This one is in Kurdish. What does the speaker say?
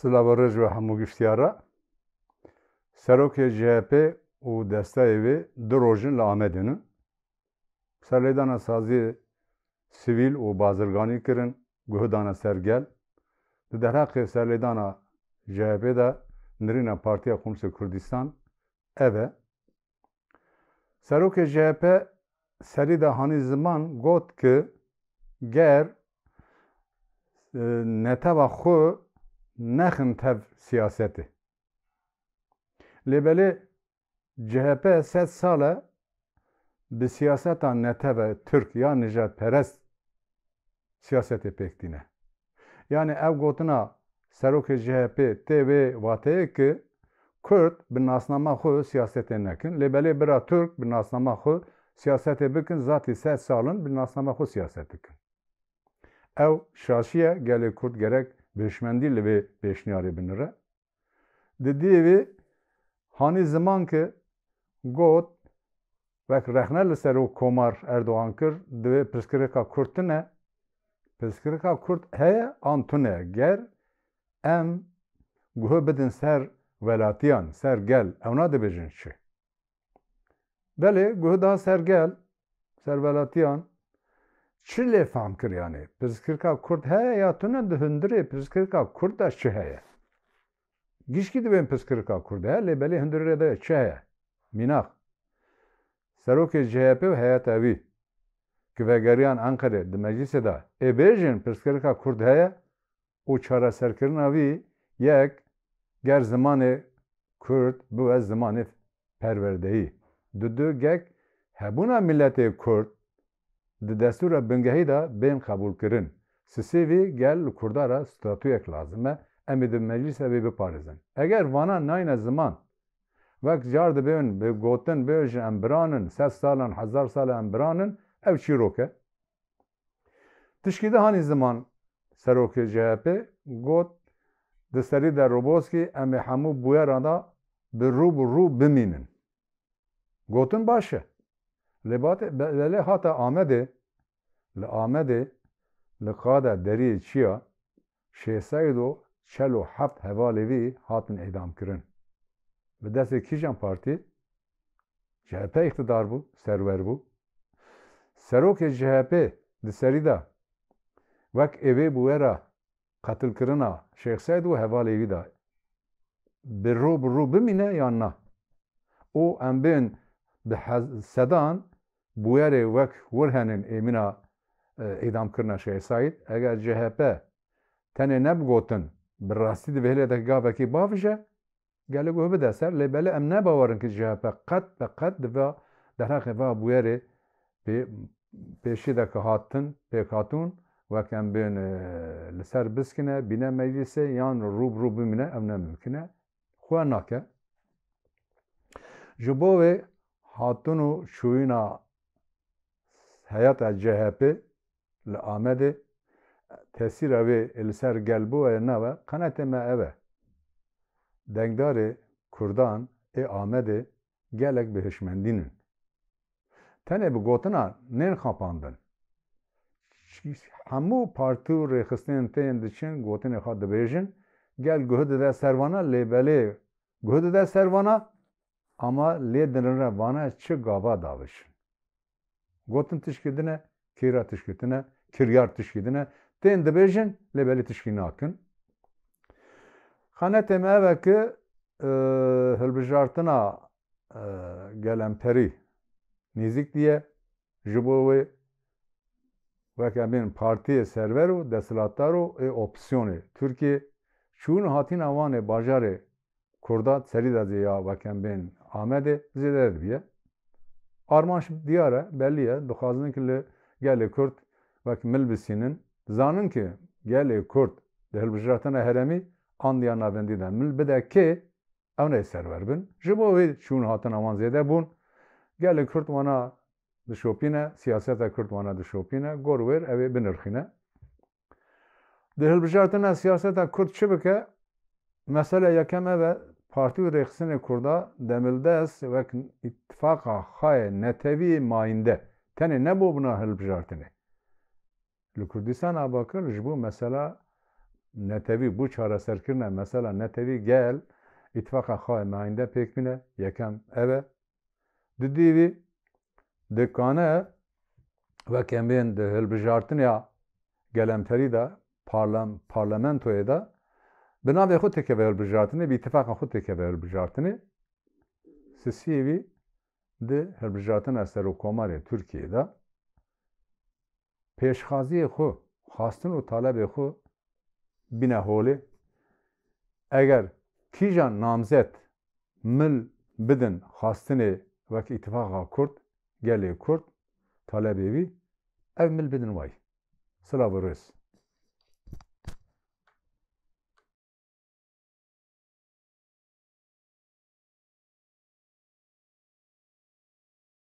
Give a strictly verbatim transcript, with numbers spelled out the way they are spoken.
Silav û rêz ji we hemû giştiyara. Serokê C H P û destayê wê du roj in li Amedê ne. Serlêdana saziyê sivîl û bazirganî kirin, guh dane ser gel. Di derheqê serlêdana C H P de nirîna Partiya Komînîst Kurdistan ev e. Serokê C H P serî de hanî ziman got ki ger, e, neteva xwe nexin tev siyasetê. Lê belê C H P sed sal e bi siyaseta neteve Tirk ya nijadperest siyasetê pêk tîne. Yanî ev gotina serokê C H P tê wê wateyê ki Kurd bi nasnama xwe siyasetê nekin. Lê belê bira Tirk bi nasnama xwe siyasetê bikin, zatî sed sal in bi nasnama xwe siyaset dikin. Ew şaşî ye, gelê Kurd gerek bi hişmendî li vê pêşniyarê binire. Di dîyê wê hanî ziman ki got, wek rexne li Serok Komar Erdogan kir, divê pirsgirêka Kurd tune. Pirsgirêka Kurd heye an tune? Ger em guh bidin ser welatiyan, ser gel, ewna dibêjin çi? Belê, guh da ser gel, ser welatiyan, çi lê fehm kir yanî? Pirsgirêka Kurd heye ya tune? Di hundirê pirsgirêka Kurd de çi heye? Gişkî divên pirsgirêka Kurd heye, lê belê hundirê de çi heye? Mînak. Serokê C H P û heyeta wî ki vegeriyan Enqerê di meclîsê de ê bêjin pirsgirêka Kurd heye û çareserkirina wî yek ger zimanê Kurd bibe zimanê perwerdehî, didu gek hebûna miletê Kurd di destûra bingehî de bên qebûlkirin. Sisê vî gel li Kurda re statuyek lazim e. Em ê di meclîsa vê biparêzin. Eger vana nayne ziman, wek car dibên bi gotin bêjin em biran in, sed sal in, hezar sal e em biran in, ew çîrok e. Tişkî di hanî ziman serokê C H P got, di serî de Roboskî em ê hemû bûyeran de bi rû bi rû bimînin. Gotin baş e. Lê bate-, be-, belê hate Amedê, li Amedê, li qada deriyê çiya, Şêx Seîd û çel û heft hevalê wî hatin îdamkirin. Bi destê kîjan partî? C H P îqtidar bû, serwer bû. Serokê C H P di serî de wek êvê bûyera qetilkirina Şêx Seîd û hevalê wî de bi rû bi rû bimîne yan na? Û em bên bi hez-, sedan bûyerê wek wir henin ê mîna, e, îdamkirina Şêx Seîd. Eger C H P tenê ne bi gotin, bi rastî di vê hilê de gavekî bavije, gelê guh bide ser, lê belê em ne bawer in ki C H P qet be qet di va derheqê va bûyerê pê-, pêşî de ki hatin, pêk hatûn, wek em bên, e, li ser biskine, bîne meclîsê yan rû bi rû bimîne, ew ne mimkîn e. Xwe nake. Ji bo wê hatin û çûyîna heyata C H P li Amedê tesîra wê li ser gel bû ya ne be, qenetê me ev e. Dengdarê Kurdan ê Amedê gelek bi hişmendî nin. Tenê bi gotina nên xapandin. Hemû partî û rêxistinên tên diçin gotinê xwe dibêjin, gel guh dide ser vana, lê belê guh dide ser vana, ama lê dinire vana çi gava davêjin. Gotin tişkî din e, kêra tişkî din e, kiryar tişkî din e. Tên dibêjin, lê belê tişkî nakin. Xanetê me ev e ki, e, hilbijartina, e, gelemperî nêzîk diye. Ji bo wê weke bên partiyê serwer û desthilatdar û ê opozîsyonê Tirkiyê çûn û hatîna wan ê bajarê Kurda serî de zê ya weke bên Amedê zêde dibiye. Armanc diyar e, belî ye, dixwazin ki li gelê Kurd wek mil bisînin. Zanin ki gelê Kurd di hilbijartina herêmî andiya navendî de mil bide kê, ew nê serwer bin. Ji bo wê çûn hatina wan zêde bûn. Gelê Kurd wana dişopîne, siyaseta Kurd wana dişopîne, gor wêr ew ê binirxîne. Di hilbijartina siyaseta Kurd çi bike? Mesele yekem ev e, partî û rêxistinê Kurda demildest wek îtifaqa xwe yê netewî mayînde tenê nebûbûna hilbijartinê. Li Kurdistan a Bakur ji bo mesela netewî, bo çareserkirina mesela netewî gel îtifaqa xwe nayînde pêk bîne, yekem ev e. Dudî vî dikane wek em bên di hilbijartinê ya gelemterî de, parlam-, parlamentoyê de bi navê xwe têkeve hilbijartinê, bi îtifaqa xwe têkeve hilbijartinê. Sisiyê vî di hilbijartina serokkomarê Tirkiyeyê de pêşxaziyê xwe, xwestin û talebê xwe bîne holê. Eger kîjan namzet mil bidin xwestinê wek îtifaqa Kurd, gelê Kurd, talebê wî, ev mil bidin way. Silav û rêz.